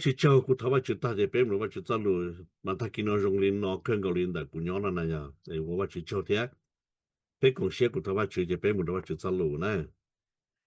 Tsis tsaug, kuv thov Vajtswv tag ces peb mus rau Vajtswv txoj lus, mas tag kis no zoo li no kawg nkaus li ntawm kuv nyob no na yog ua Vajtswv tsaug thiab. Peb koom siab kuv thov Vajtswv ces peb mus rau Vajtswv txoj lus na.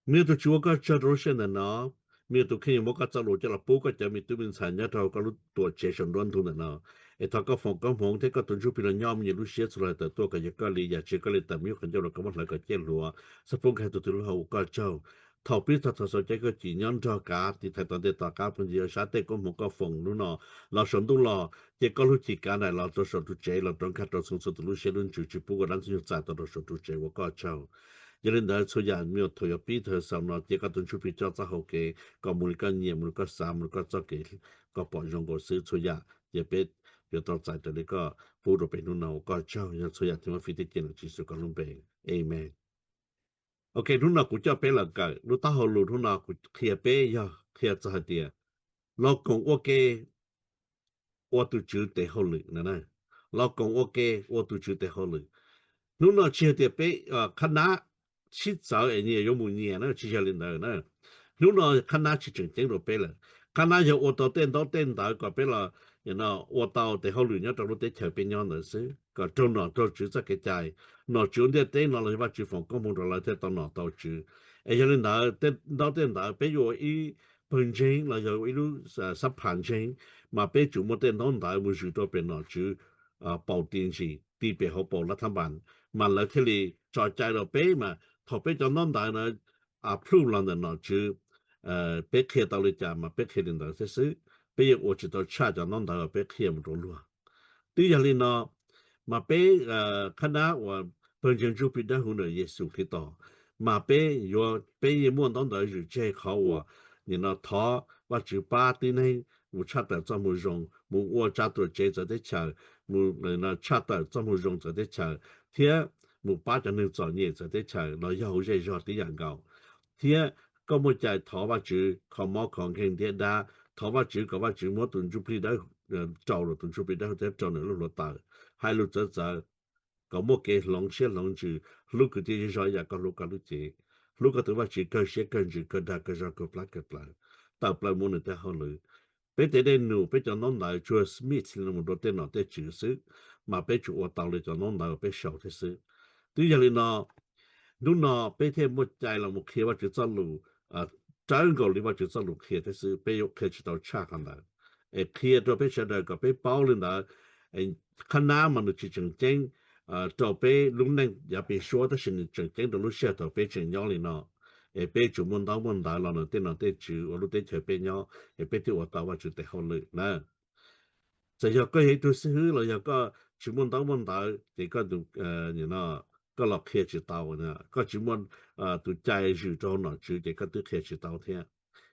Me tus Tswv, ua koj tsaug rau lub sij hawm ntawm no. Me tus kheej yuav muab koj txoj lus coj los pub koj cov me tub me ntxhais nyob rau koj lub tuam tsev saum nruab ntug ntawm no, es thov koj foom koob hmoov thiab koj tus Ntsuj Plig los nyob me nyuam lub siab txhua lub sij hawm tawm tuaj kom yog koj li yam tsis yog koj li tawm me nyuam qhov ncauj los koj muab hlawv kom ciaj hluas, xab phob nkag tus twg lub hauv ua koj tsaug. Thaum pib txog thaum xaus ces koj cim nyob nrog kav tiv thaiv tom ntej tom qab phooj ywg yog sab tej koob hmoov koj foom hnub no los saum ntuj los, ces koj lub cim kav daim los rau saum tus tsev los rov nkag rau txhua txhua tus lub siab lub ntsws tsis pub ua dab ntxwg nyoog txais tau rau saum tus tsev ua koj tsaug. Yog li ntawd txhua yam me nyuam thaum yuav pib txog xaus no ces koj tus Ntsuj Plig coj txoj hau kev kom mus li koj nyiam, mus li koj xav, mus li koj txoj kev koj pom zoo nkaus xwb. Txhua yam ces peb yuav tau txais raws li koj pub rau peb hnub no ua koj tsaug. Yog txhua yam thov muab fij tej cia ntawm Tswv Yexus koj lub npe, amees. Ok, hnub no kuv coj peb los kawm lub taub hau lus hnub no kuv qhia peb yog qhia txog hais tias los koom ua ke ua tus Tswv tes hauj lwm na. Los koom ua ke ua tus Tswv tes hauj lwm. Hnub no tsis hais tias peb qhab nab sib txawv es nyias yuav mus nyias na, tsis yog li ntawd na. Hnub no qhab nab tsis tseem ceeb rau peb lawm. Qhab nab yog ua tau tej ntaub tej ntawv kom peb los ua tau tes hauj lwm nyob rau lub teb chaws peb nyob ntawd xwb, kom raug nom raug tswv txoj kev cai, nom tswv ua ntiaj teb no los yog Vajtswv foom koob hmoov rau lawv thiaj tau nom tau tswv. Es yog li ntawd tej ntaub tej ntawv peb yuav ua ib pawg ntseeg los yog ua ib lub xab phas ntseeg, mas peb tsum muaj tej ntaub ntawv mus zwm rau pem nom tswv paus ti ntsis ti pem hauv paus lab thab npas, mas lawv thiaj li tso cai rau peb. Mas thaum peb cov ntaub ntawv na approve los ntawm nom tswv, peb qhia tau li cas mas peb qhia li ntawd thiab xwb. Peb yeej ua tsis tau tshaj cov ntaub ntawv uas peb qhia mus rau luag. Twb yog li no, mas peb qhab nab uas pawg ntseeg Ntsuj Plig Dawb Huv ntawm Yexus Khetos, mas peb yuav, peb yeej muaj ntaub ntawv zwm tseg qhov uas nim no thov Vajtswv pab tib neeg mus tshaj tawm txoj moo zoo, mus ua tsa tuam tsev txawv teb chaws, mus tshaj tawm txoj moo zoo txawv teb chaws, thiab mus pab cov neeg txom nyem txawv teb chaws los yog hauv zej zog tib yam nkaus. Thiab koj muaj cai thov Vajtswv kho mob kho nkeeg ntiab dab, thov Vajtswv kom Vajtswv muab tus Ntsuj Plig Dawb, rau tus Ntsuj Plig Dawb Huv thiab rau nws lub hluav taws, hais lus txawv txawv, kom muaj kev hloov siab hloov ntsws, hlub kwv tij zej zog ib yam koj hlub koj lub cev, hlub koj tus Vajtswv kawg siab kawg ntsws kawg dag kawg zog kawg plab kawg plawv, tawm plaws mus ua nws tej hauj lwm. Peb tej dej num, peb cov ntaub ntawv tsuas smith li no mus rau tej nom tej tswv xwb, mas peb tsuas ua tau li cov ntaub ntawv uas peb sau thiab xwb. Twb yog li no, hnub no peb thiaj muaj cai los mus qhia Vajtswv txoj lus rawv nkaus li Vajtswv txoj lus qhia thiab xwb, peb yuav qhia tsis tau tshaj qhov ntawd. Es qhia rau peb sawv daws kom peb paub li ntawd. Qhab nab mas nws tsis tseem ceeb rau peb lub neej yav pem suab, tab sis nws tseem ceeb rau lub sij hawm thaum peb tseem nyob li no. Es peb tsum muaj ntaub muaj ntawv los ntawm tej nom tej tswv uas lub teb chaws peb nyob, es peb thiaj ua tau Vajtswv tes hauj lwm na. Txawm yog koj yog ib tug xib hwb los yog koj tsis muaj ntaub muaj ntawv ces koj los qhia tsis tau, koj tsis muaj tus cai zwm rau hauv nom tswv ces koj twb qhia tsis tau thiab.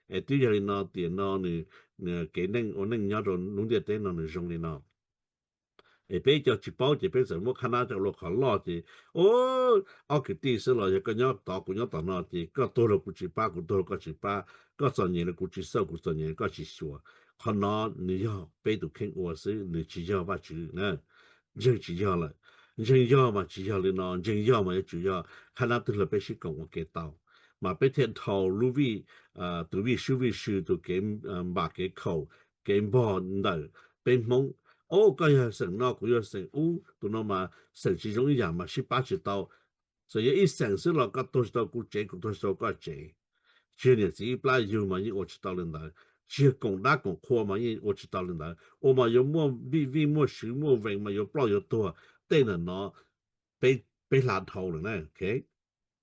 Es twb yog li no, tiam no nws, kev neej ua neej nyob rau lub ntiaj teb no nws zoo li no. Es peb cov tsis paub ces peb txawm muab qhab nab coj ua luag qhov loj ces, o, ob kwv tij xwb los yog koj nyob tod kuv nyob tom no ces koj tuag los kuv tsis pab, kuv tuag los koj tsis pab, koj txom nyem los kuv tsis xauj, kuv txom nyem los koj tsis xyuas. Qhov no nws yog peb tus kheej ua xwb, nws tsis yog Vajtswv na. Ntseeg tsis yog lawm. Ntseeg yog mas tsis yog li no, ntseeg yog mas yuav tsum yog qhab nab twg los peb sib koom ua ke tau, mas peb thiaj dhau lub vij, tus vij sub vij sw, tus kev npam kev khaum, kev npog ntawm peb Hmoob. O, koj yog xeem no, kuv yog xeem ub, tus no mas xeem tsis zoo ib yam mas sib pab tsis tau. Txawm yog ib xeem xwb los koj tuag tsis tau kuv tsev, kuv tuag tsis tau koj tsev. Tsis yog niam txiv ib plab yug mas yeej ua tsis tau li ntawd. Tsis yog koom dab koom qhua mas yeej ua tsis tau li ntawd. Ua mas yuav muaj vij vij muaj sw muaj vees mas yuav ploj yuav tuag. Tej ntawm no peb hla dhau lawm na.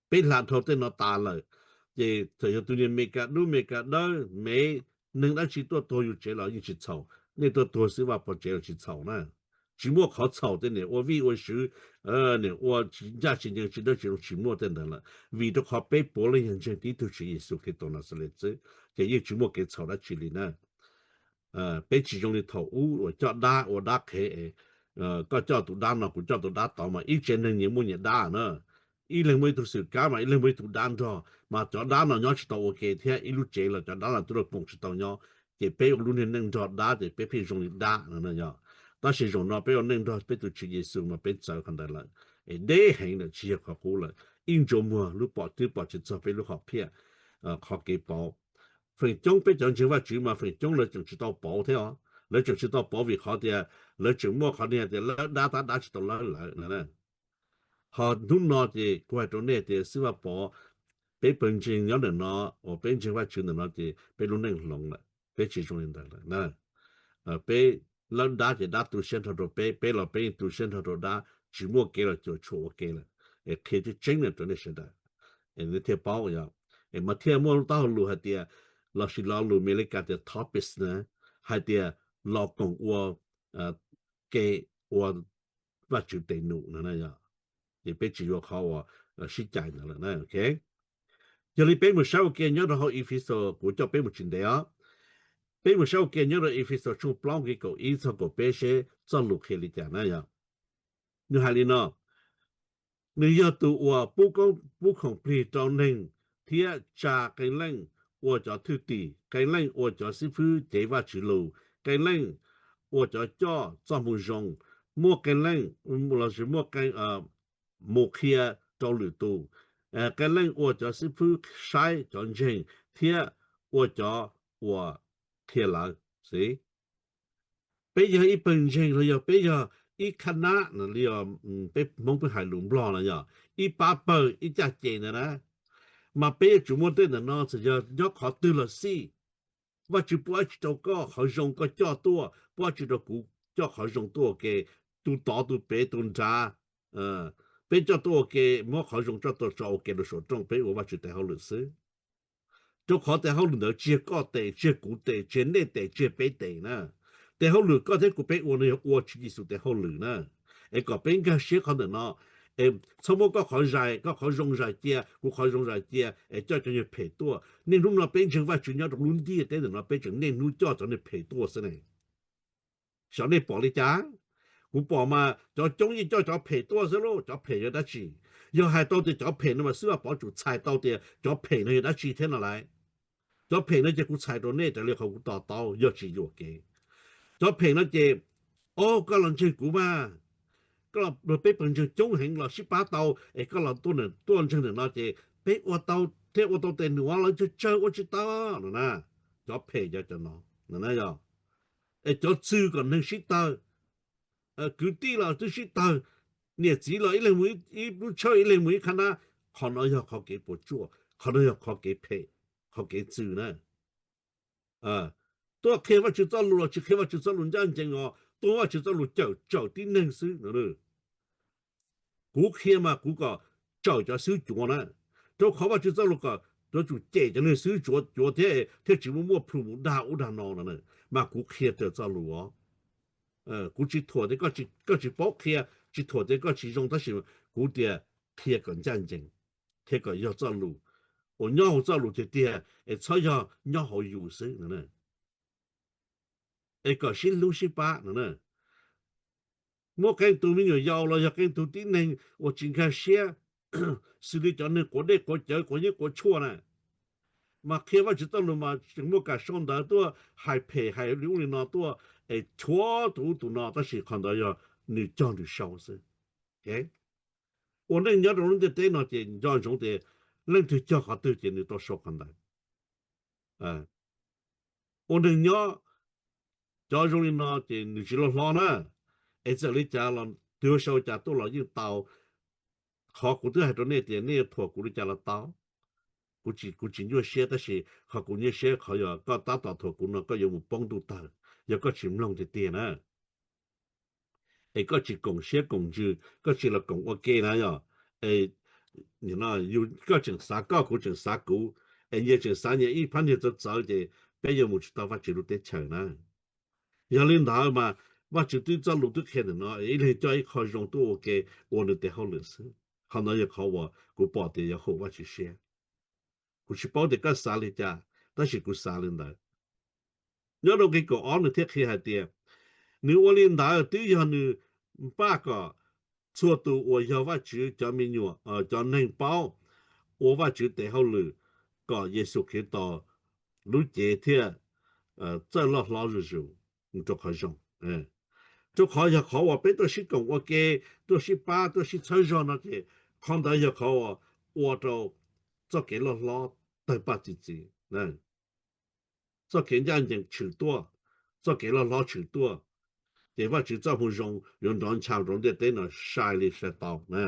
Peb hla dhau tej no tas lawm. Ces txawm yog tus niag Mes Kas dub Mes Kas dawb, Mev, neeg dab tsi tuaj tuag yus tsev los yeej tsis txhaum. Nej tuaj tuag xwb Vaj Pov tsev los tsis txhaum na. Tsis muaj qhov txhaum tej niam ua vij ua sw, niam ua tsis ncaj tsis ncees tsis dawb tsis zoo, tsis muaj tej ntawd lawm, vim rau qhov peb puav leej yog ntseeg tib tug Tswv Yexus Khetos Naxales xwb, ces yeej tsis muaj kev txhaum dab tsi li na. Peb tsis zoo li thaum ub uas coj dab ua dab qhev, koj coj tus dab no kuv coj tus dab tod mas ib tsev neeg nyias muaj nyias dab na. Ib leeg muaj ib tug xwm kab mas ib leeg muaj ib tug dab nrog, mas cov dab no nyob tsis tau ua ke thiab ib lub tsev los cov dab no twb los koom tsis tau nyob. Ces peb ua lub niag neej nrog dab ces peb pheej zoo li dab no yog. Tab sis zaum no peb ua neej nrog peb tus Tswv Yexus mas peb txawv qhov ntawd lawm, es deb heev lawm tsis yog qhov qub lawm. Ib ntsua muag lub pom twb pom tsis txog peb lub hom phiaj, qhov kev pauv. Feem coob peb cov ntseeg Vajtswv mas feem coob lawv tseem tsis tau pauv thiab os. Lawv tseem tsis tau pauv vim qhov tias lawv tseem muaj qhov niag tias lawb dab tab dab tsis tau lawb lawv no. Ho hnub no ces kuv hais rau nej tias xib Vaj Pov, peb pawg ntseeg nyob ntawm no uas peb ntseeg Vajtswv ntawm no ces peb lub neej hloov lawm, peb tsis zoo li ntawd lawm na. Peb lawb dab ces dab tu siab nrho rau peb, peb los peb yeej tu siab nrho rau dab, tsis muaj kev los cuam tshuam ua ke lawm. Es qhia tseeb tseeb na rau nej sawv daws, nej thiaj paub yom. Es mas thiaj muaj lub taub hau lus hais tias lossis lo lus Amelikas tias topics na, hais tias los koom ua ke ua Vajtswv tes num no na yom. Ces peb tsis yuav qhov uas sib cais ntawd lawm na. Yog li peb mus saib ua ke nyob rau hauv Efexus, kuv coj peb mus tsis ntev os. Peb mus saib ua ke nyob rau Efexus tshooj plaub nqe kaum ib txog kaum peb seb txoj lus qhia li cas na yom. Nws hais li no: Nws yog tus uas pub khoom plig rau neeg thiab tsa qee leej ua cov thwj tim, qee leej ua cov xib fwb cev Vajtswv lus, qee leej ua cov coj txoj moo zoo, muaj qee leej lossis muaj qee mus qhia rau lwm tus, qee leej ua cov xib fwb saib cov ntseeg thiab ua cov uas qhia lawv. Xwb, peb yog ib pawg ntseeg los yog peb yog ib khab nab no li, peb Hmoob peb hais lus Nplog no yog ib pab pawg ib caj ces ntawd na, mas peb yuav tsum muaj tej ntawm no txawm yog nyob qhov twg los xij. Vajtswv pub dab tsi rau koj qhov zoo koj coj tuaj, pub dab tsi rau kuv coj qhov zoo tuaj ua ke, tus tod tus pem tus nrad, peb coj tuaj ua ke, muab qhov zoo coj tuaj tso ua ke rau saum rooj peb ua Vajtswv tes hauj lwm xwb. Rau qhov tes hauj lwm ntawd tsis yog koj tes, tsis yog kuv tes, tsis yog nej tes, tsis yog peb tes na. Tes hauj lwm koj thiab kuv peb ua no yog ua Tswv Yexus tes hauj lwm na. Es kom peb nkag siab qhov ntawm no, es txhob muab koj qhov zais, koj qhov zoo zais cia, kuv qhov zoo zais cia es coj cov nyuag phem tuaj. Niaj hnub no peb ntseeg Vajtswv nyob rau lub ntiaj teb ntawm no peb tseem niaj hnub coj cov nyuag phem tuaj xwb ne. Xyov nej pom li cas? Kuv pom mas cov coob yeej coj cov phem tuaj xwb lauj. Cov phem yog dab tsi? Yog hais tau tias cov phem no mas xib Vaj Pov tsum txhais tau tias cov phem no yog dab tsi thiab no lauj. Cov phem no ces kuv txhais rau nej raws li qhov kuv to taub yog tsis yuam kev. Cov phem no ces, o, koj los ntseeg kuv mas, koj los peb pawg ntseeg coob heev los sib pab tau es koj los tuaj ntseeg ntawm no ces peb ua tau thiab ua tau tes num, lawv tsawg tsawg ua tsis tau no na. Cov phem yog cov no, no na yog. Es cov txwv kom neeg sib tawg, kwv tij los twb sib tawg, niam txiv los ib leeg mus ib lub tshawj, ib leeg mus ib khab nab. Qhov no yog qhov kev puas tsuaj, qhov no yog qhov kev phem, qhov kev txwv na. Tuaj qhia Vajtswv txoj lus los tsis qhia Vajtswv txoj lus ncaj ncees os, tuaj Vajtswv txoj lus cawm tsawm tib neeg xwb no. Kuv qhia mas kuv kom tsawm cov xwb cuav na, rau qhov Vajtswv txoj lus kom yuav tsum cem cov neeg xwb cuav cuav thiab, thiaj tsis muaj muaj plhu mus dag ub dag no no, mas kuv qhia raws txoj lus os. Kuv tsis thuam tias koj tsis paub qhia, tsis thuam tias koj tsis zoo, tab sis kuv tias qhia kom ncaj ncees, qhia kom yog txoj lus uas nyob hauv txoj lus tiag tiag es txhob yog nyob hauv yus xwb no. Es kom sib hlub sib pab no. Muab qee tus me nyuam yaus los yog qee tus tib neeg uas tsis nkag siab, xws li cov neeg quav dej quav cawv quav yeeb quav tshuaj na, mas qhia Vajtswv txoj lus mas tseem muaj kam sau ntawv tuaj hais phem hais li ub li no tuaj es chuav tus ub tus no, tab sis qhov ntawd yog nws cog nws sau xwb. Ua neej nyob rau lub ntiaj teb no ces nco ntsoov tias leej twg cog qhov twg ces nws tau sau qhov ntawd. Ua neeg nyob cov zoo li no ces nws tsis loj hlob na. Es txawm li cas los twb sau cas tuaj los yeej tau. Qhov kuv twb hais rau nej tias nej yuav thuam kuv li cas los tau. Kuv tsis, kuv tsis nyuaj siab, tab sis qhov kuv nyuaj siab qhov yog koj tab tom thuam kuv no koj yuav mus poob ntuj tawg, yog koj tsis mloog tiag tiag na. Es koj tsis koom siab koom ntsws, koj tsis los koom ua ke na yog, koj tseem xav koj, kuv tseem xav kuv, es nyias tseem xav nyias ib phab niag txawv txawv ces peb yuav mus tsis tau Vajtswv lub teb chaws na. Yog li ntawd mas Vajtswv twb txoj lus twb qhia ntawm no, ib leeg coj ib qho zoo tuaj ua ke, ua nws tes hauj lwm xwb. Qhov ntawd yog qhov uas kuv pom tias yog haum Vajtswv siab. Kuv tsis paub tias koj xav li cas, tab sis kuv xav li ntawd. Nyob rau nqe kaum ob nws thiaj qhia hais tias, nws ua li ntawd twb yog nws npaj kom txhua tus uas yog Vajtswv cov me nyuam, cov neeg paub ua Vajtswv tes hauj lwm, kom Yexus Khetos lub cev thiaj txawj loj hlob zuj zus rau qhov zoo. Rau qhov yog qhov uas peb tuaj sib koom ua ke, tuaj sib pab, tuaj sib txhawb zog no ces qhov ntawd yog qhov uas ua rau txoj kev loj hlob tawg paj txi txiv. txoj kev ncaj ncees tshwm tuaj, txoj kev loj hlob tshwm tuaj, ces Vajtswv txoj moo zoo yuav nrov ncha rau ntiaj teb no sai li sai tau na.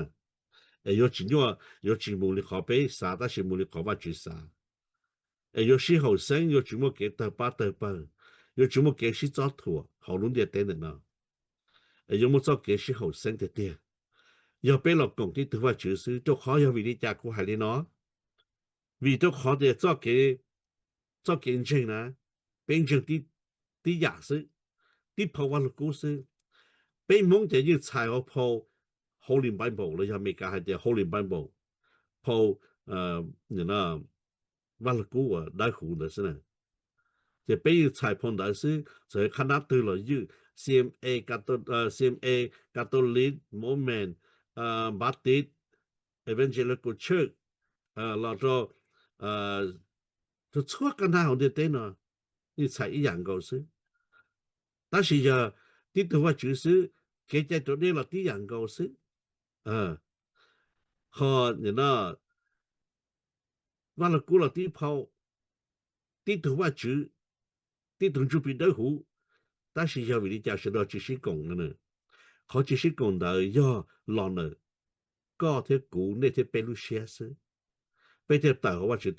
Es yuav tsis nyuaj, yuav tsis mus li qhov peb xav tab sis mus li qhov Vajtswv xav. Es yuav sib haum xeeb, yuav tsis muaj kev tawg pab tawg pawg, yuav tsis muaj kev sib txob thuam hauv lub ntiaj teb ntawm no. Es yuav muaj txoj kev sib haum xeeb tiag tiag yog peb los koom tib tug Vajtswv xwb. Rau qhov yog vim li cas kuv hais li no? Vim rau qhov tias txoj kev ntseeg na, peb ntseeg tib yam xwb, tib phau Vaj Lug Kub xwb. Peb Hmoob ces yeej txhais hauv phau Holy Bible los yog Amelikas hais tias Holy Bible, phau Vaj Lug Kub uas dawb huv ntawd xwb na. Ces peb yeej txhais phau ntawd xwb, txawm qhab nab twg los ywj, CMA, CMA, Catholic, Mormon, Baptist, Evangelical Church, los rau txhua qab nab hauv ntiaj teb no yeej txhais ib yam nkaus xwb. Tab sis yog tib tug Vajtswv xwb, kev cai raus dej los tib yam nkaus xwb. Ho Vaj Lug Kub los tib phau, tib tug Vajtswv, tib tug Ntsuj Plig Dawb Huv, tab sis yog vim li cas sawv daws tsis sib koom no? Qhov tsis sib koom ntawd yog los ntawm koj thiab kuv, nej thiab peb lub siab xwb. Peb thiaj tawm hauv Vajtswv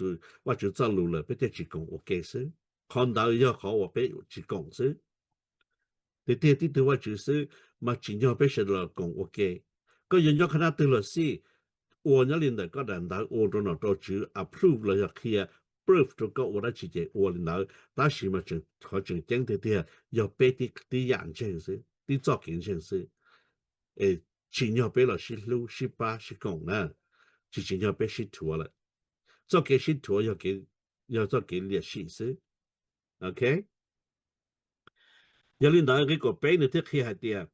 txoj lus lawm peb thiaj tsis koom ua ke xwb. Qhov ntawd yog qhov uas peb tsis koom xwb. Tiag tiag tib tug Vajtswv xwb mas tsim nyog peb sawv daws los koom ua ke. Koj yuav nyob qhab nab twg los xij, ua nyob li ntawm koj daim ntawv ua rau nom rau tswv approve los yog qhia proof rau koj ua dab tsi ces ua li ntawd, tab sis mas qhov tseem ceeb tiag tiag yog peb tib yam ntseeg xwb, tib txoj kev ntseeg xwb. Es tsim nyog peb los sib hlub sib pab sib koom na, tsis tsim nyog peb sib rhuav lawm. Txoj kev sib rhuav yog txoj kev liam sim xwb. Ok, yog li ntawd nqe kaum peb nws thiaj qhia hais tias,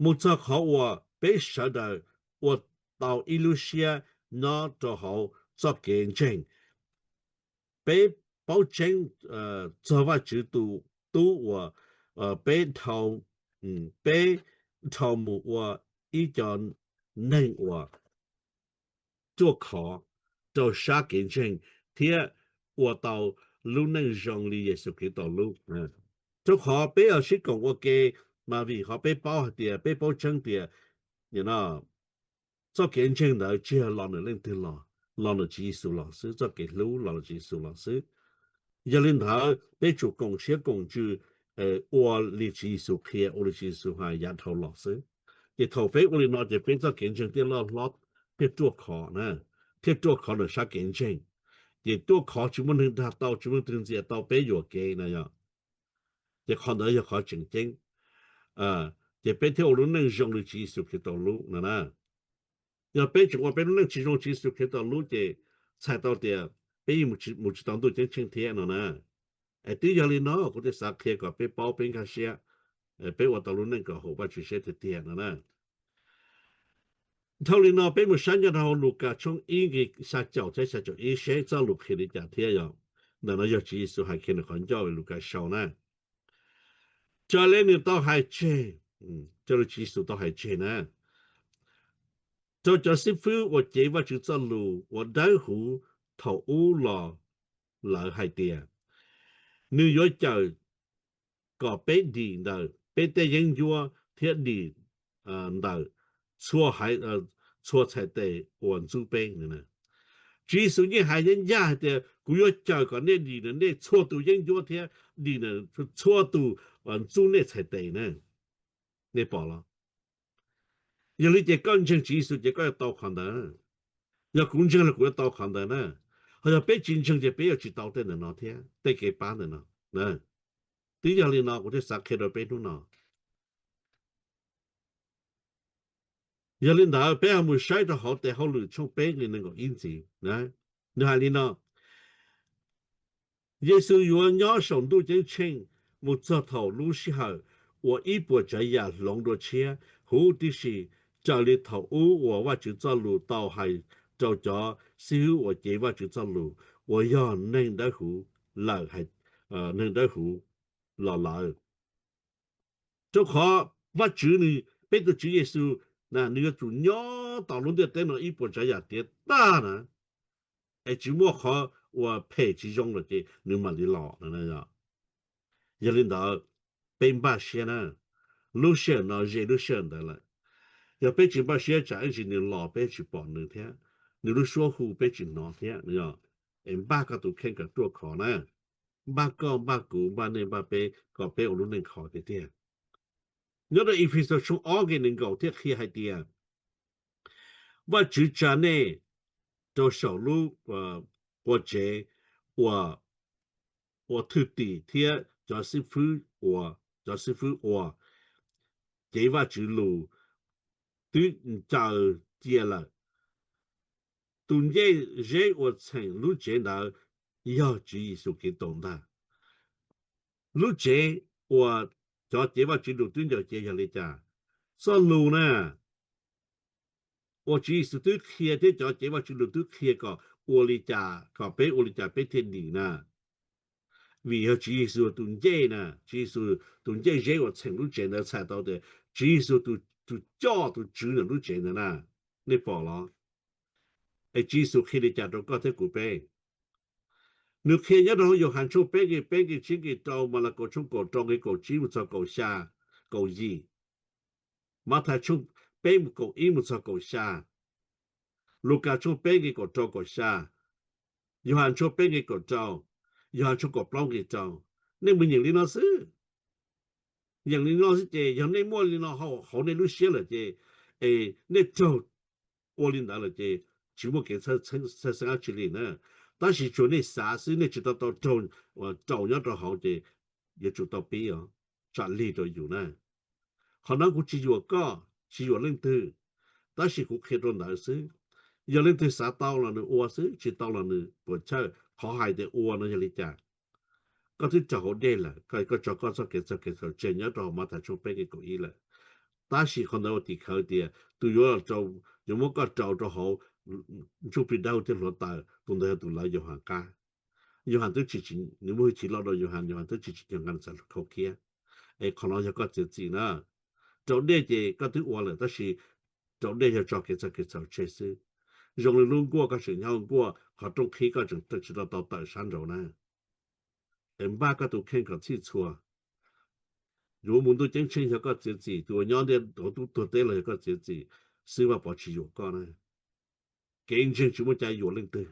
mus txog qhov uas peb sawv daws ua tau ib lub siab nyob rau hauv txoj kev ntseeg, peb paub tseeb txog Vajtswv tus tub uas peb dhau, peb dhau mus ua ib co neeg uas ruaj khov rau sab kev ntseeg thiab ua tau lub neej zoo li Yexus Khetos lub. Rau qhov peb yuav sib koom ua ke mas vim qhov peb paub hais tias, peb paub tseeb tias txoj kev ntseeg ntawd tsis yog los ntawm leej twg los, los ntawm Tswv Yexus los xwb, txoj kev hlub los ntawm Tswv Yexus los xwb. Yog li ntawd peb tsum koom siab koom ntsws ua li Tswv Yexus qhia, ua li Tswv Yexus hais yav dhau los xwb. Ces thaum peb ua li no ces peb txoj kev ntseeg thiaj loj hlob, thiaj ruaj khov na, thiaj ruaj khov ntawm sab kev ntseeg. Ces ruaj khov tsis muaj neeg dag tau, tsis muaj neeg ntxias tau peb yuam kev na yog. Ces qhov ntawd yog qhov tseem ceeb. Ces peb thiaj ua lub neej zoo li Tswv Yexus Khetos lub no na. Yog peb tseem ua peb lub neej tsis zoo Tswv Yexus Khetos lub ces txhais tau tias peb yeej mus tsis tau ntuj ceeb tsheej thiab no na. Es twb yog li no kuv thiaj xav qhia kom peb paub peb nkag siab, peb ua tau lub neej kom haum Vajtswv siab tiag tiag no na. Dhau li no peb mus saib nyob rau hauv Lukas tshooj ib nqe xya caum thiab xya caum ib seb txoj lus qhia li cas thiab yog. Ntawm no yog Tswv Yexus hais kiag nws qhov ncauj Lukas sau na. Raws li nws tau hais tseg, raws li Tswv Yexus tau hais tseg na, rau cov xib fwb uas cev Vajtswv txoj lus uas dawb huv thaum ub los lawm hais tias, nws yuav cawm kom peb dim ntawm peb tej yeeb ncuab thiab dim ntawm txhua txhais tes uas ntxub peb. Tswv Yexus yeej hais ncaj ncaj hais tias kuv yuav cawm kom nej dim ntawm nej txhua tus yeeb ncuab thiab dim ntawm txhua tus ntxub nej txhais tes na. Nej pom los? Yog li ces koj ntseeg Tswv Yexus ces koj yuav tau qhov ntawd. Yog kuv ntseeg los kuv yuav tau qhov ntawd na. Ho yog peb tsis ntseeg ces peb yuav tsis tau tej ntawm no thiab, tej kev pab ntawm no. Twb yog li no kuv thiaj xav qhia rau peb hnub no. Yog li ntawd peb ho mus saib rau hauv tes hauj lwm tshooj peb nqe nees nkaum ib ntxiv. Nws hais li no, Yexus yuav nyob saum ntuj ceeb tsheej mus txog thaum lub sij hawm uas ib puas tsav yam hloov dua tshiab huv tib si, raws li thaum ub uas Vajtswv txoj lus tau hais rau cov xib hwb uas cev Vajtswv txoj lus uas yog neeg dawb huv lawm, neeg dawb huv los lawm. Rau qhov Vajtswv, peb tus Tswv Yexus, nws yuav tsum nyob tom lub ntiaj teb no ib puas tsav yam tiav tag na, es tsis muaj qhov ua phem tsis zoo lawm ces nws mam li los no. Yog li ntawd, peb npaj siab na, lub sij hawm no ze lub sij hawm ntawd lawm. Yog peb tsis npaj siab tsam ib ntsis nws los peb tsis pom nws thiab, nws lub suab hu peb tsis hnov thiab. Es npaj koj tus kheej kom ruaj khov na, npaj koj, npaj kuv, npaj nej, npaj peb kom peb ua lub neej khov tiag tiag. Nyob rau Efexus tshooj ob nqe nees nkaum thiaj qhia hais tias, Vajtswv tsa nej rau saum lub qua tsev uas thwj tim thiab cov xib fwb ua, cov xib fwb ua cev Vajtswv lus twb ncaws cia lawm. Tus ncej zeb uas txheem lub tsev ntawd yog Tswv Yexus Khetos ntag. Lub tsev uas cov cev Vajtswv lus twb ncaws cia yog li cas? Txoj lus na, uas Tswv Yexus twb qhia thiab cov cev Vajtswv lus twb qhia kom ua li cas, kom peb ua li cas peb thiaj dim na. Vim yog Tswv Yexus tus ncej na, Tswv Yexus tus ncej zeb uas txheem lub tsev ntawd txhais tau tias Tswv Yexus tus coj tus tswv ntawm lub tsev ntawd na. Nej pom los? Es Tswv Yexus qhia li cas rau koj thiab kuv peb? Nws qhia nyob rau Yauhas tshooj peb nqe peb nqe tsib nqe rau, Malakaus tshooj kaum rau nqe kaum tsib mus txog kaum xya, kaum yim, Mathais tshooj peb kaum ib mus txog kaum xya, Lukas tshooj peb nqe kaum rau kaum xya, Yauhas tshooj peb nqe kaum rau, Yauhas tshooj kaum plaub nqe rau. Nej mus nyeem li no xwb. Nyeem li no xwb ces yog nej muaj li no hauv nej lub siab lawm ces, es nej raug ua li ntawd lawm ces tsis muaj kev txhawj xeeb dab tsi li na. Tab sis tsuas nej xav xwb, nej tsis tau tau raug, raus nyob rau hauv ces yuav tsum tau pib os, tsam lig rau yus na. Qhov no kuv tsis yuam koj, tsis yuam leej twg, tab sis kuv qhia rau ntawd xwb. Yog leej twg xav tau los nws ua xwb, tsis tau los nws puas chawj. Qhov hais tias ua no yog li cas? Koj twb raug hauv dej lawm, koj tso koj txoj kev txhaum kev txhaum tseg nyob rau hauv Mathais tshooj peb nqe kaum ib lawm. Tab sis qhov ntawd ua tim khawv tias tus yuav, yuav muab koj raus rau hauv ntsuj plig dawb thiab hluav taws, tus ntawd yog tus lawv Yauhas qab. Yauhas twb tsis, nws muaj hwj chim loj dua Yauhas, Yauhas twb tsis tsim nyog nqa nws txhais khau khiab. Es qhov no yog koj txiav txim na. Raus dej ces koj twb ua lawm tab sis raus dej yog tso kev txhaum kev txhaum tseg xwb. Zoo li lub nkuaj koj tseem nyob hauv nkuaj, qhov rooj qhib koj tseem tsis tau tau tawm sab nraud na. Es npaj koj tus kheej kom txhij txhua. Yuav mus ntuj ceeb tsheej yog koj txiav txim, tus uas nyob ntiaj teb tuag teb los yog koj txiav txim, xwb Vaj Pov tsis yuam koj na. Kev ntseeg tsis muaj cai yuam leej twg.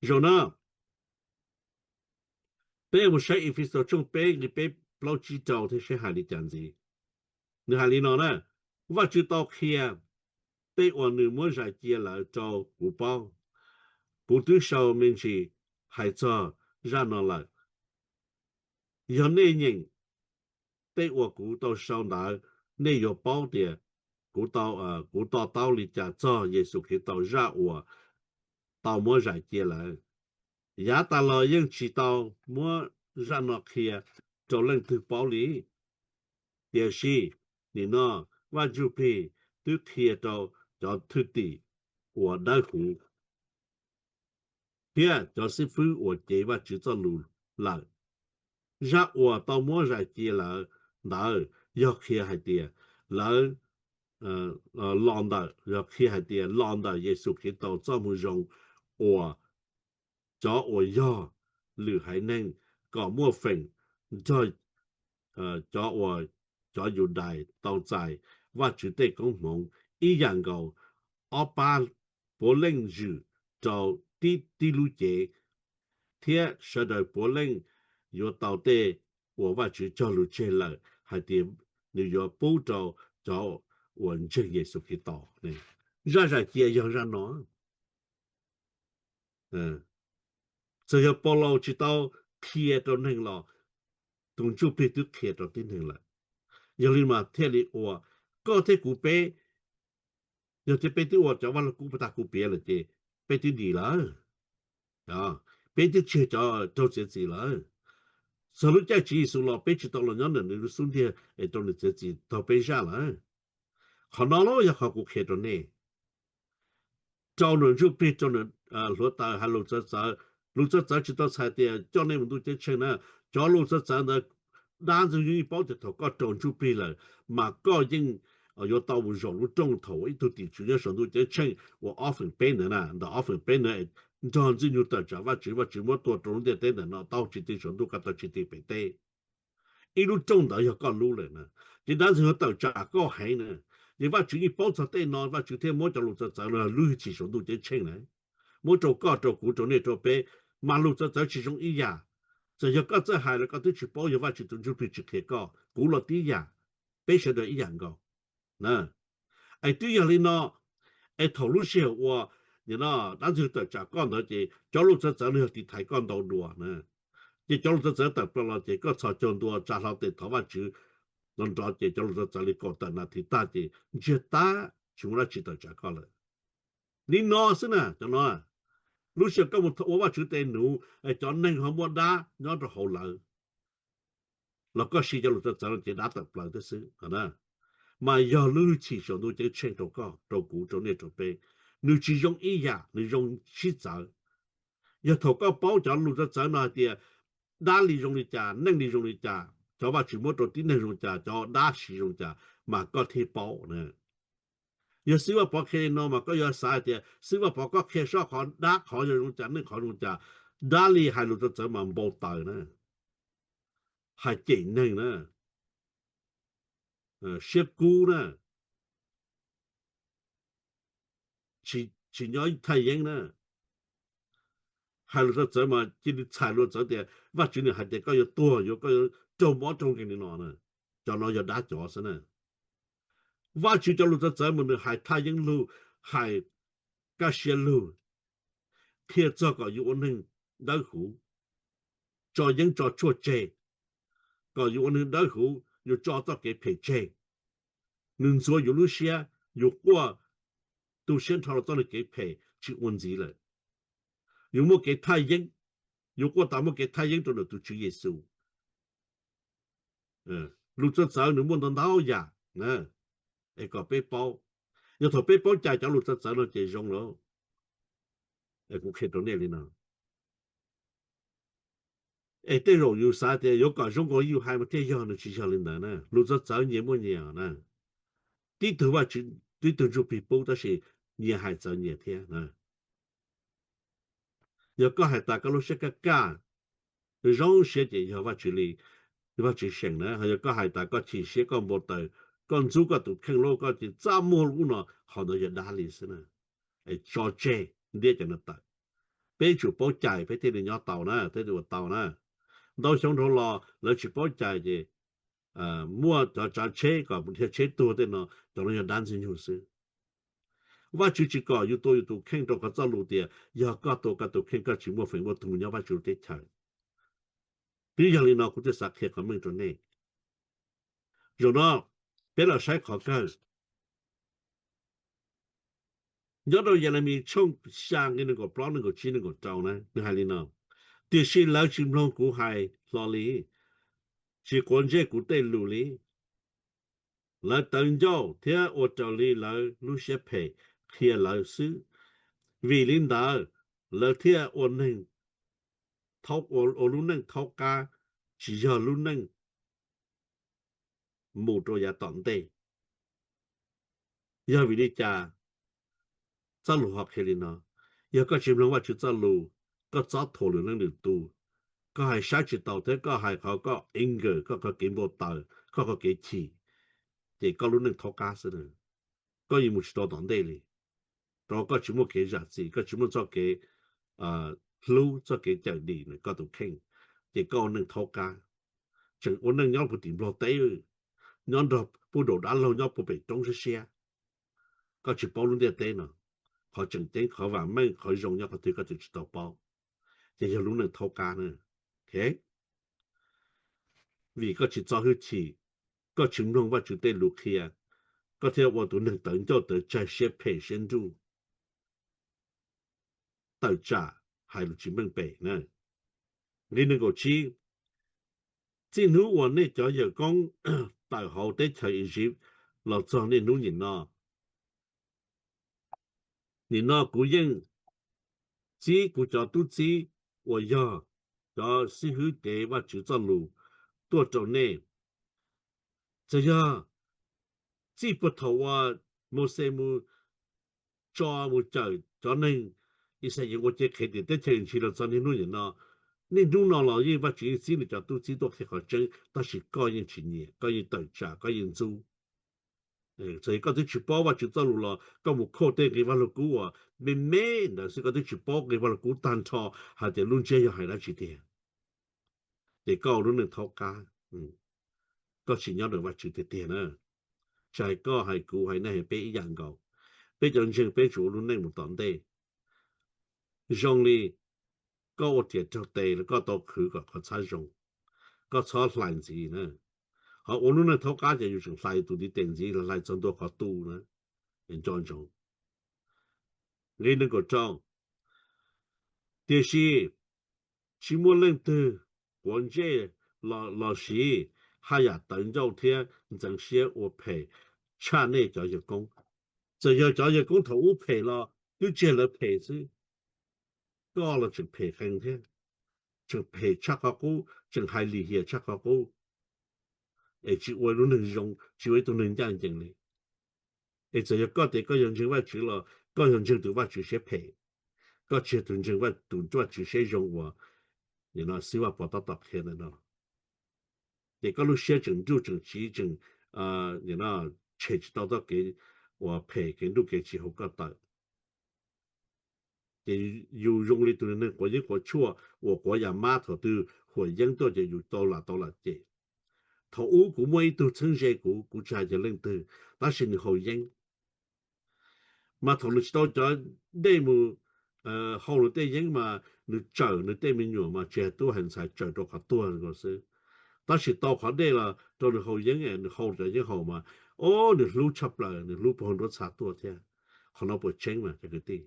Zaum no peb mus saib Efexus tshooj peb nqe peb plaub tsib rau thiab saib hais li cas ntxiv. Nws hais li no na, Vajtswv tau qhia tej uas nws muab zais cia lawm rau kuv paub. Kuv twb sau me ntsis hais txog zaj no lawm. Yog nej nyeem tej uas kuv tau sau ntawd, nej yuav paub tias kuv to taub li cas txog Yexus Khetos zaj uas tau muab zais cia lawm. Yav tas los yeej tsis tau muab zaj no qhia rau leej twg paub li. Tiam sis nim no Vaj Ntsuj Plig twb qhia rau cov thwj tim uas dawb huv thiab cov xib fwb uas cev Vajtswv txoj lus lawm. Zaj uas tau muab zais cia lawm ntawd yog qhia hais tias lawv los ntawm, yog qhia hais tias los ntawm Yexus Khetos txoj moo zoo uas cov uas yog lwm haiv neeg kom muaj feem nrog cov uas cov Yudais tau txais Vajtswv tej koob hmoov ib yam nkaus. Ob pab puav leej zwm rau tib tib lub cev, thiab sawv daws puav leej yuav tau tej uas Vajtswv cog lus tseg lawm hais tias nws yuav pub rau cov uas ntseeg Yexus Khetos. Zaj zais cia yog zaj no. Txawm yog Paulus tsis tau qhia rau neeg los tus Ntsuj Plig twb qhia rau tib neeg lawm. Yog li mas thiaj li ua koj thiab kuv peb, yog tias peb twb ua cov vaj lug kub puag ta kuv piav lawm ces peb twb dim lawm. Peb twb tseg cov raug txiav txim lawm. Txog lub caij Tswv Yexus los peb tsis tau los nyob ntawm nws lub xub ntiag es rau nws txiav txim taug peb zaj lawm. Qhov no los yog qhov kuv qhia rau nej. Rau nws Ntsuj Plig, rau nws hluav taws hais lus txawv txawv. Lus txawv txawv tsis tau txhais tias coj nej mus ntuj ceeb tsheej na. Cov lus txawv txawv ntawd dab ntxwg nyoog yeej paub tias thaum koj rau Ntsuj Plig lawm mas koj yeej yuav tau mus zaum lub rooj thaum ib tug tim tswv nyob saum ntuj ceeb tsheej uas ob feem peb ntawd na, ntawm ob feem peb ntawd nrog Ntxwg Nyoog tawm tsam Vajtswv, Vajtswv muab tua rau lub ntiaj teb ntawm no tau tsis ti saum ntuj ko taw tsis ti pem teb. Ib lub rooj ntawd yog koj lub lawm na. Ces dab Ntxwg Nyoog tawm tsam koj heev na. Ces Vajtswv yeej paub txog tej no, Vajtswv thiaj muab cov lus txawv txawv no lub hwj chim saum ntuj ceeb tsheej na, muab rau koj, rau kuv, rau nej, rau peb. Mas lus txawv txawv tsis zoo ib yam. Txawm yog koj txawj hais los koj twb tsis paub, yog Vajtswv tus Ntsuj Plig tsis qhia koj, kuv los tib yam, peb sawv daws ib yam nkaus na. Es twb yog li no, es thaum lub sij hawm uas dab Ntxwg Nyoog tawm tsam koj ntawd ces cov lus txawv txawv no yog tiv thaiv koj ntau dua na. Ces cov lus txawv txawv tawm plaws los ces koj txhos caug ntua tsa hlo tes thov Vajtswv nrov nrov ces cov lus txawv txawv li kaum tawm nas this tag ces ntsiag tag tsis muaj dab tsi tawm tsam koj lawm. Li no xwb na cov no. Lub sij hawm koj mus ua Vajtswv tes nuv, cov neeg ho muaj dab nyob rau hauv lawv, los koj siv cov lus txawv txawv no ces dab tawm plaws thiab xwb. Mas yog lub hwj chim saum ntuj ceeb tsheej rau koj, rau kuv, rau nej, rau peb, nws tsis zoo ib yam, nws zoo sib txawv. Yog thaum koj paub cov lus txawv txawv no hais tias dab li zoo li cas, neeg li zoo li cas, cov Vajtswv muab rau tib neeg zoo li cas, cov dab siv zoo li cas, mas koj thiaj paub na. Yog xib Vaj Pov qhia li no mas koj yuav xav hais tias xib Vaj Pov koj qhia sab qhov dab qhov zoo li cas, neeg qhov zoo li cas, dab li hais lus txawv txawv mas npau taws na, hais cem neeg na, siab kub na, tsis nyob thaj yeeb na. Hais lus txawv txawv mas cia li txhais lus txawv tias Vajtswv nws hais tias koj yuav tuag, yuav koj yuav raug mob raug nkeeg li no na. Cov no yog dab cov xwb na. Vajtswv cov lus txawv txawv mas nws hais thaj yeeb lug, hais kaj siab lug, qhia txog kom yus ua neeg dawb huv, tso yeeb tso tshuaj tseg, kom yus ua neeg dawb huv, yus tso txoj kev phem tseg. Nws ntxuav yus lub siab, yus quaj tu siab nrho rau txoj neeg kev phem tsis ua ntxiv lawm. Yus muaj kev thaj yeeb, yus quaj tas muaj kev thaj yeeb rau ntawm tus Tswv Yexus. Lus txawv txawv nws muaj ntau ntau yam na, es kom peb paub. Yog thaum peb paub cais cov lus txawv txawv no ces zoo lawm. Es kuv qhia rau nej li no. Es tej zaum yus xav tias yuav kom zoo nkaus li yus hais mas thiaj yog, nws tsis yog li ntawd na. Lus txawv txawv nyias muaj nyias na. Tib tug Vajtswv, tib tug Ntsuj Plig pub tab sis nyias hais txawv nyias thiab na. Yog koj hais tas koj lub siab kaj kaj, zoo siab ces yog Vajtswv li, Vajtswv seem na. Ho yog koj hais tas koj chim siab koj npau taws, koj ntxub koj tus kheej lub koj ces txaj muag lub no, qhov ntawd yog dab li xwb na. Es tso tseg ntiab cov no tawm. Peb tsum paub cais peb thiaj li nyob tau na, thiaj li ua tau na. Ntau xyoo dhau los lawv tsis paub cais ces muaj cov tsav tsheb kom dhia tsheb tuag tej no, cov no yog dab Ntxwg Nyoog xwb. Vajtswv tsis kom yus tua yus tus kheej rau qhov txoj lus tias yog koj tua koj tus kheej koj tsis muaj feem muaj tung mus nyob Vajtswv lub teb chaws. Twb yog li no kuv thiaj xav qhia qhov meej rau nej. Zaum no peb los saib qhov kawg. Nyob rau Yelemis tshooj xya nqe nees nkaum plaub, nees nkaum tsib, nees nkaum rau na, nws hais li no: Tiam sis lawv tsis mloog kuv hais hlo li, tsis quav ntsej kuv tej lus li. Lawv tawv ncauj thiab ua raws li lawv lub siab phem qhia lawv xwb. Vim li ntawd, lawv thiaj ua neeg, ua lub neej thaub qab, tsis yog lub neej mus rau yav tom ntej. Yog vim li cas txoj lus ho qhia li no? Yog koj tsis mloog Vajtswv txoj lus, koj txob thuam lwm leej lwm tus, koj hais saib tsis taus thiab koj hais qhov koj anger, koj qhov kev npau taws, koj qhov kev chim, ces koj lub neej thaub qab xwb na. Koj yuav mus tsis tau tom ntej li, rau qhov koj tsis muaj kev zam txim, koj tsis muaj txoj kev hlub, txoj kev cawm dim koj tus kheej, ces koj ua neej thaub qab. Tseem ua neej nyob puag tim Nplog teb, nyob nrog puag daum dab laug nyob puag pem roob siab siab. Koj tsis paub lub ntiaj teb no, qhov tseem ceeb, qhov vam meej, qhov zoo nyob qhov twg koj tseem tsis tau paub, ces yog lub neej thaub qab na. Vim koj tsis txo hwj chim, koj tsis mloog Vajtswv tej lus qhia, koj thiaj ua tus neeg tawv ncauj tawv tsaig, siab phem siab nruj, tawm tsam, hais lus tsis meej pem na. Nqe nees nkaum tsib: Txij hnub uas nej cov yawm koob tawm hauv teb chaws Iziv los txog niaj hnub nim no, nim no kuv yeej txib kuv cov tub txib uas yog cov xib hwb cev Vajtswv txoj lus tuaj rau nej. Txawm yog txij puag thaum uas Mauxes mus tso mus cawm cov neeg Yixalayees ua cev qhev tim teb chaws Iziv los txog niaj hnub nim no, niaj hnub no los yeej Vajtswv yeej txib nws cov tub txib tuaj qhia qhov tseeb, tab sis koj yeej tsis nyiam, koj yeej tawm tsam, koj yeej ntxub. Txawm koj twb tsis paub Vajtswv txoj lus los koj mus quote tej nqe Vajluskub uas me me ntawd xwb, koj twb tsis paub nqe Vajluskub tag nrho hais tias lub ntsiab yog hais dab tsi tiag, ces koj ua lub neej thaub qab, koj tsis nyob ntawm Vajtswv tiag tiag na. Tsis hais koj hais kuv hais nej hais peb ib yam nkaus. Peb cov ntseeg peb tsuas ua lub neej mus tom ntej. Zoo li koj ua riam raug tes los koj tau qhwv kom qhov txhab zoo, koj txhob hlais ntxiv na. Ho ua lub neej thaub qab ces yus tseem hlais tus ntiv tes ntxiv los hlais txog ntua qhov tu na. Nco ntsoov nqe nees nkaum rau, tiam sis tsis muaj leej twg quav ntsej los siv haj yam tawv ncauj thiab ntxeev siab ua phem tshaj nej cov yawg koob. Txawm yog cov yawg koob thaum ub phem los twb tsis yog lawv phem xwb, koj los tseem phem qees thiab, tseem phem tshaj qhov qub, tseem hais lim hiam txog qhov qub, es tsis ua lub neej zoo, tsis ua ib tug neeg ncaj ncees li. Es txawm yog koj tias koj yog ntseeg Vajtswv los koj yog ntseeg tus vaj tswv siab phem, koj tsis yog tus ntseeg tus vaj tswv siab zoo uas xib vaj pov tab tom qhia ntawm no, ces koj lub siab tseem nruj tseem tsiv tseem tshem tsis tau txoj kev uas phem kev nruj kev tsiv hauv koj tawm. Ces yus zoo li tus neeg quav yeeb quav tshuaj uas quav yam mab, thaum twg huam yeeb tuaj ces yus tau lam tau lam cem. Thaum ub kuv muaj ib tug txheeb ze kuv, kuv tsis hais tias leej twg, tab sis nws haus yeeb. Mas thaum nws tsis tau cov dej mus hau nws tej yeeb mas nws tsawm nws tej me nyuam mas tsis hais tub hais ntxhais, tsawm rau qhov tuag nkaus xwb. Tab sis tau qhov dej los rau nws haus yeeb, nws hau cov yeeb haus mas, o, nws hlub tshaj plaws, nws hlub puag nruab txha tuaj thiab. Qhov no puas tseeb mas cov kwv tij?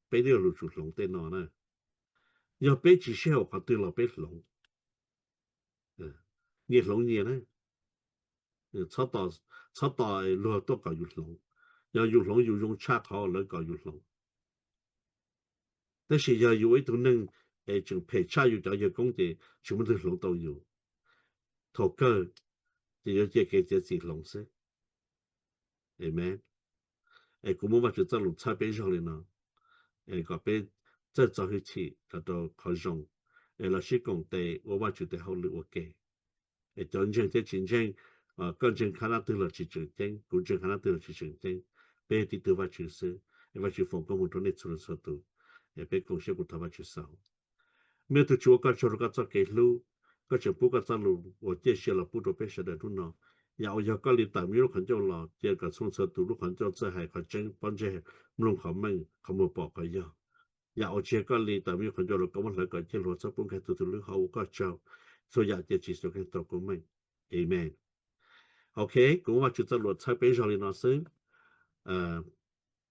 Peb twb yuav tsum hloov tej no na. Yog peb tsis sib haum qhov twg los peb hloov, nyias hloov nyias na. Txhob tos luag tuaj kom yus hloov. Yog yus hloov yus zoo tshaj qhov lawv kom yus hloov. Tab sis yog yus ua ib tug neeg es tseem phem tshaj yus cov yawg koob ces tsis muaj leej twg hloov tau yus. Thaum kawg ces yuav cia kev txiav txim hloov xwb. Amen. Es kuv muab Vajtswv txoj lus txhawb peb zog li no, es kom peb txawj txo hwj chim los rau qhov zoo, es los sib koom tes ua Vajtswv tes hauj lwm ua ke. Es cov ntseeg thiab tsis ntseeg, koj ntseeg khab nab twg los tsis tseem ceeb, kuv ntseeg khab nab twg los tsis tseem ceeb, peb yog tib tug Vajtswv xwb. Es Vajtswv foom koob hmoov rau nej txhua leej txhua tus, es peb koom siab kuv thov Vajtswv xaus. Me tug Tswv, ua koj tsaug rau koj txoj kev hlub, koj tseem pub koj txoj lus uas ciaj sia los pub rau peb sawv daws hnub no. Yam uas yog koj li tawm me lub qhov ncauj los, cia kom txhua txhua tus lub qhov ncauj txawj hais qhov tseeb, pob ntseg mloog qhov meej, qhov muag pom qhov yog. Yam uas tsis yog koj li tawm me lub qhov ncauj los koj muab hlawv kom ciaj hluas txhob pub nkag tug twg lub hauv. Ua koj tsaug, txhua yam cia Tswv Yexus Khetos koob meej. Amen. Ok, kuv muab Vajtswv txoj lus txhawb peb zog li no xwb.